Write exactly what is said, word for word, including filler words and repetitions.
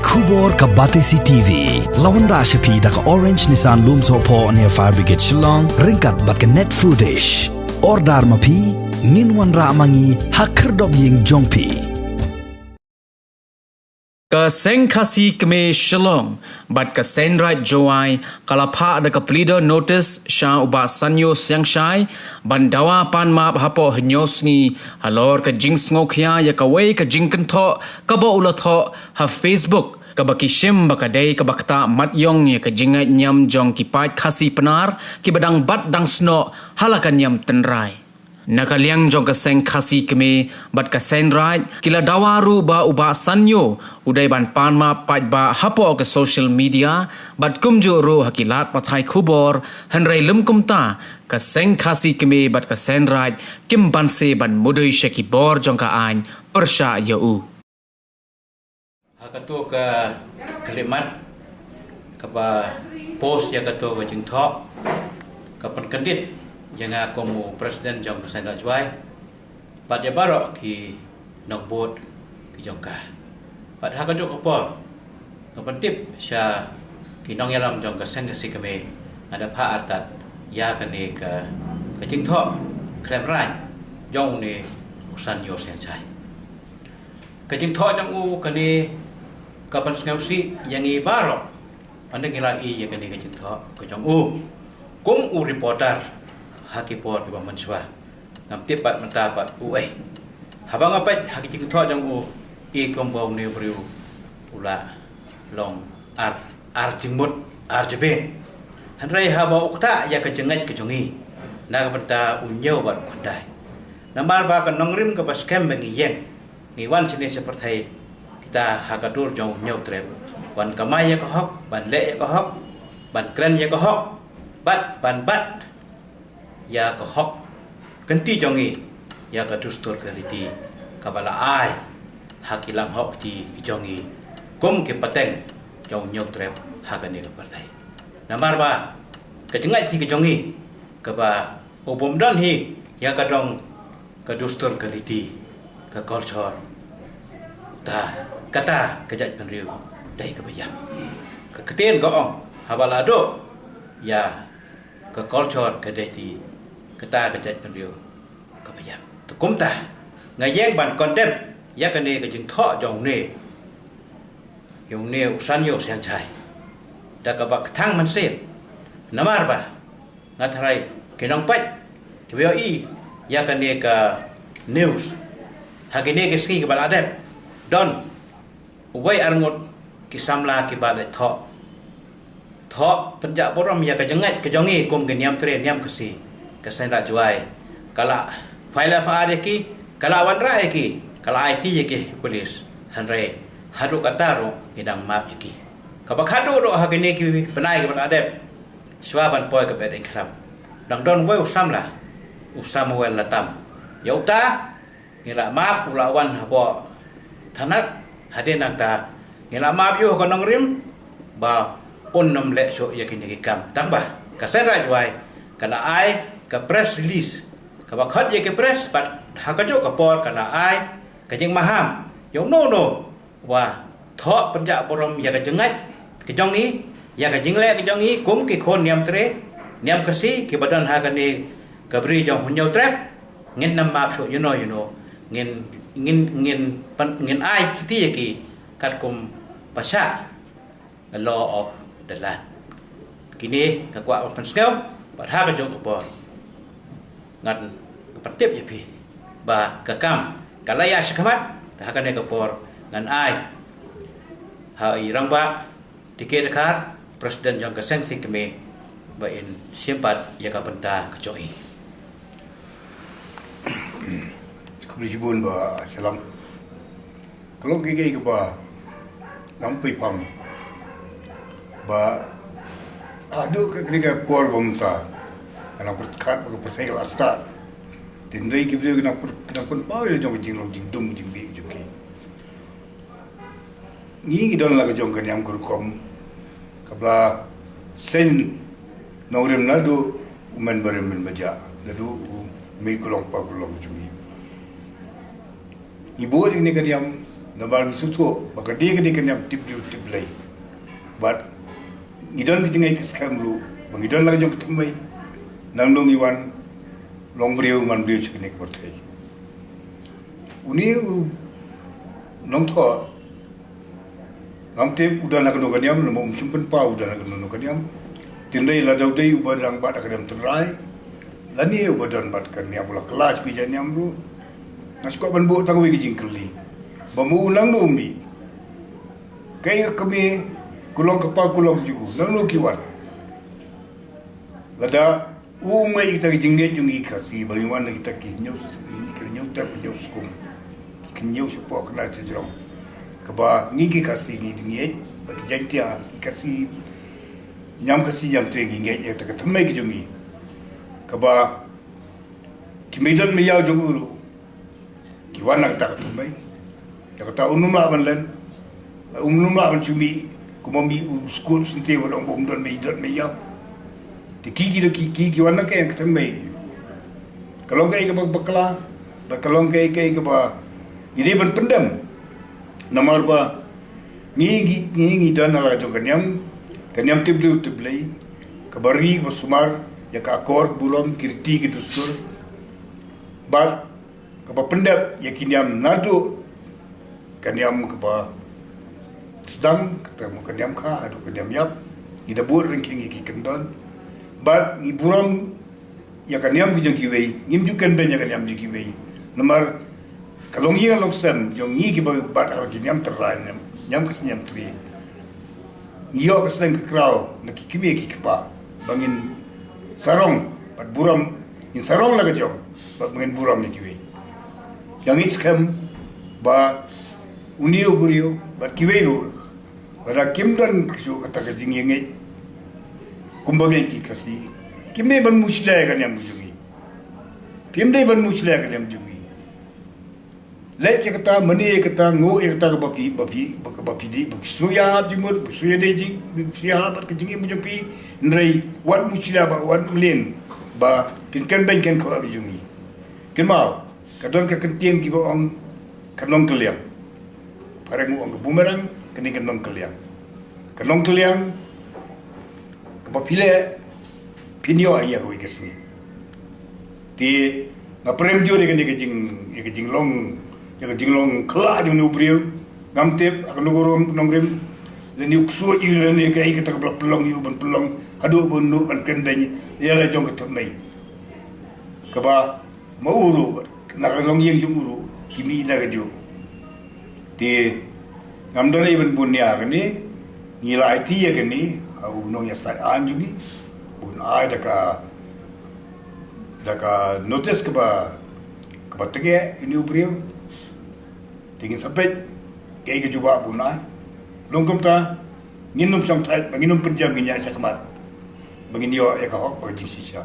Khubor ka Batesi T V la wanrah sha phi da ka Orange Nissan Lumsohphoh near Fire Brigade Shillong, ryngkat bad ka Net Foodish. Order ma phi, ngin wanrah ma ngi ha khyrdop ïing jong phi. Ka Seng Khasi Kmie Shillong bad ka Seng Raij Jowai ka la phah da ka pleader notice sha u Bah Sanyo Siangshai ban dawa pan map hapoh hynñiew sngi halor ka jingsngewkhia ïa kawei ka jingkynthoh kaba u la thoh ha Facebook, kaba ki shim ba ka dei kaba ktah mat ïong ïa ka jingngeit niam jong ki paid Khasi Pnar kiba dang bat dang snoh ha la ka niam tynrai. Na ka liang jong ka Seng Khasi Kmie bad ka Seng Raij ki la dawa ruh ba u Bah Sanyo u dei ban pan map paidbah hapoh ka social media bad kumjuh ruh ha ki lad pathai khubor, hynrei lym kumta ka Seng Khasi Kmie bad ka Seng Raij kim banse ban mudui sha ki bor jong ka aiñ pyrshah ïa u. Ha kato ka khyllipmat kaba post ïa kato ka jingthoh, ka pynkyndit ïa nga kum u president jong ka Seng Raij Jowai bad ïa baroh ki nongbud ki jong ka. Bad ha kajuh ka por nga pyntip sha ki nongïalam jong ka Seng Khasi Kmie, nga da phah artat ïa kane ka, ka jingthoh khlem raiñ jong une u Sanyo Siangshai. Ka jingthoh jong u kane ka pynsngewsih ïa ngi baroh. Ynda ngi la ïohi ïa kane ka jingthoh ka jong u kum u reporter ha ki por kiba mynshuwa, ngam tip pat mynta pat u ei. Haba nga peit ha ka jingthoh jong u, i kumba une u briew u la long ar, ar jingmut, ar jingbieit. Hynrei haba u ktah ïa ka jingngeit ka jong ngi na ka bynta u Hynñiew bad u Khyndai. Namar ba ka nongrim kaba skhem ba ngi ïeng, ngi wan shane sha pyrthei kita ha ka dur jong u Hynñiewtrep, ban kamai ïa ka hok, ban leh ïa ka hok, ban kren ïa ka hok, bad ban bat ïa ka hok kynti jong ngi, ïa ka dustur ka riti kaba la ai ha ki langhoh kti ki jong ngi kum ki pateng jong u Hynñiewtrep ha kane ka pyrthei. Namar ba ka jingngeit hi ka jong ngi kaba u bym don hi ïa ka dong ka dustur ka riti, ka culture, ta kata ka jaitbynriew dei kaba ïap. Ka ktien ka ong, haba la duh ïa ka culture ka riti, kata ka jaitbynriew kaba ïap. Te kumta nga ïeng ban condemn ïa kane ka jingthoh jong une, jong une u Sanyo Siangshai da kaba kthang mynsiem. Namar ba nga tharai ki nongpeit kiba ïohi ïa kane ka news ha kine ki sngi kiba la dep, don uwei arngut ki samla kiba la thoh, thoh pynjah burom ïa ka jingngeit ka jong ngi kum ki niam tre niam Khasi. Ka Seng Raij Jowai ka la file F I R ïa ki, ka la wanrah ïa ki, ka la aiti ïa ki ha ki pulis. Hynrei haduh katta ruh ngi dang map ïa ki. Kaba khadduh ruh ha kine ki bnai kiba la dep, shuwa ban poi ka Beit Khlam, dang don uwei u samla, u Samuel Latam. Ïa uta ngi la map, u la wan hapoh thanat. Hadien nangta ngi la map ïa u ha ka nongrim ba un nym leh shuh ïa kine ki kam. Tang ba ka Seng Raij Jowai ka la ai ka press release kaba khot ïa ki press, bad ha kajuh ka por ka la ai ka jingmaham ïa uno uno uba thoh pynjah burom ïa ka jingngeit ka jong ngi, ïa ka jingleh ka jong ngi kum ki khun niam tre niam Khasi kiba don ha kane ka bri jong u Hynñiewtrep. Ngin nym map shuh ïano ïano, ngin, ngin, ngin pyn-, ngin ai kti ïa ki katkum ba shah, the law of the land. Kine nga kwah ban pynsngew, bad ha kajuh ka por ngan pyntip ïa phi ba ka kam ka la ïaid shakhmat. Te ha kane ka por ngan ai ha i Rangbah D K Dkhar, president jong ka Seng Khasi Kmie, ba in shim pat ïa ka bynta ka jong i. Khublei shibun Bah Shyllangh. Ka long kaei kaei kaba ngam pyrshang ba haduh kane ka por ba mynta, ka nang pyrkhat ba ka pyrthei ka la stad. Hynrei ki briew ki nang pyr-, ki nang pynpaw ïa la jong ka jinglong jingdum jingbieit jong ki. Ngi ngi don la ka jong ka niam ka rukom kaba la seng nongrim naduh u men barim men bajah, naduh u mei kulong pa kulong jong ngi. Ngi buh ïa kane ka niam, Namar ngi sngewthuh ba ka dei ka dei ka niam tip briew tip Blei. Bad ngi don ka jingngeit ka skhem ruh ba ngi don la ka jong ka thymmei. Nangno ngi wan long briew man briew sha kane ka pyrthei. Une u Nongthoh, ngam tip u don ha kano ka niam, namar um shym pynpaw u don ha kano ka niam. Hynrei lada u dei uba dang bat ha ka niam tynrai, lane uba don bat ka niam, u la kylla sha kawei ka niam ruh, nga sngewkwah ban buh tang kawei ka jingkylli. Ba ma u nangno u mih? Kaei ka kmie, ka long ka kpa, ka long ka ju, nangno ki wan? Lada u mih, kita ki jingngeit jong ngi Khasi ba ngi wan na kita ki hynñiew, ki hynñiew tem, hynñiew skum, ki hynñiew shapoh khyndai shajrong. Kaba ngi ki Khasi ngi ngeit, ba ki Jaiñtia, ki Khasi niam Khasi niam Tre ngi ngeit ïa kata ka thymmei ka jong ngi. Kaba ki mei don mei ïaw jong u ruh ki wan na kata ka thymmei. Ïa kata um lah ban len, um lah ban shu mih, kumba mih u skud sente, wat ong ba um don mei, don mei ïaw. Te ki, ki, ki, ki, ki wan na ka ïa ka thymmei. Ka long kaei kaba bakla, bad ka long kaei kaei kaba ngi dei ban pyndem. Namar ba ngi, ngi, ngi, ngi don ha la jong ka niam, ka niam tip briew tip Blei, kaba ri kaba sumar ïa ka akor burom, ki riti ki dustur. Bad kaba pyndep ïa ki niam naduh ka niam kaba sdang, kata mo ka niam kha haduh ka niam ïap. Ngi da bud ryngkat ïa ki kyndon. Bad ngi burom ïa ka niam ka jong kiwei, ngim ju kynbeiñ ïa ka niam jong kiwei. Namar ka longïing longsem jong ngi kiba bat ha ki niam tynrai, niam, niam Khasi niam Tre, ngi ïoh ka seng ka kraw na ki kmie ki kpa ba ngin sarong bad burom, ngin sarong la ka jong bad ba ngin burom ïa kiwei. Ïa ngi skhem ba une u briew bad kiwei ruh, lada kim don shuh kata ka jingïangeit kumba ngeit ki Khasi, kim dei ban mushlia ïa ka niam ka jong ngi. Kim dei ban mushlia ïa ka niam jong ngi. Leit ïa kata, mane ïa kata, nguh ïa kata kaba phi, ba phi, ba, ba phi dei, ba phi sngewïahap jingmut, ba phi sngewïadei jing, ba phi sngewïahap bad ka jingim jong phi. Hynrei wat mushlia bad wat mlien ba phin kynbeiñ kynkhwah ka jong ngi. Kynmaw, ka don ka ktien kiba ong ka nongkylliang. Phareng u ong ka boomerang, kane ka nongkylliang. Ka nongkylliang kaba phi leh, phin ïoh ïa kawei ka sngi. Te nga pyrshang jur ïa kane ka jing, ïa ka jinglong, ïa ka jinglong khyllah jong une u briew. Ngam tip ha kano ka rukom nongrim, lane u ksuid ïa u, lane kaei kata kaba la pynlong ïa u ban pynlong haduh ban nud ban kynbeiñ ïa la jong ka thymmei. Kaba ma u ruh, na ka longïing jong u ruh, ki mih na kajuh. Te ngam don ei ban bun ïa kane, ngi la aiti ïa kane ha u nongïasaid aiñ jong ngi, bun ai da ka, da ka notice kaba, kaba tyngeh ïa une u briew. Te ngin sa peit kaei ka jubab bun ai. Long kumta, ngin ym shong thait, ba ngin ym pynjam, ngin ïaid shakhmat, ba ngin ïoh ïa ka hok bad ka jingshisha.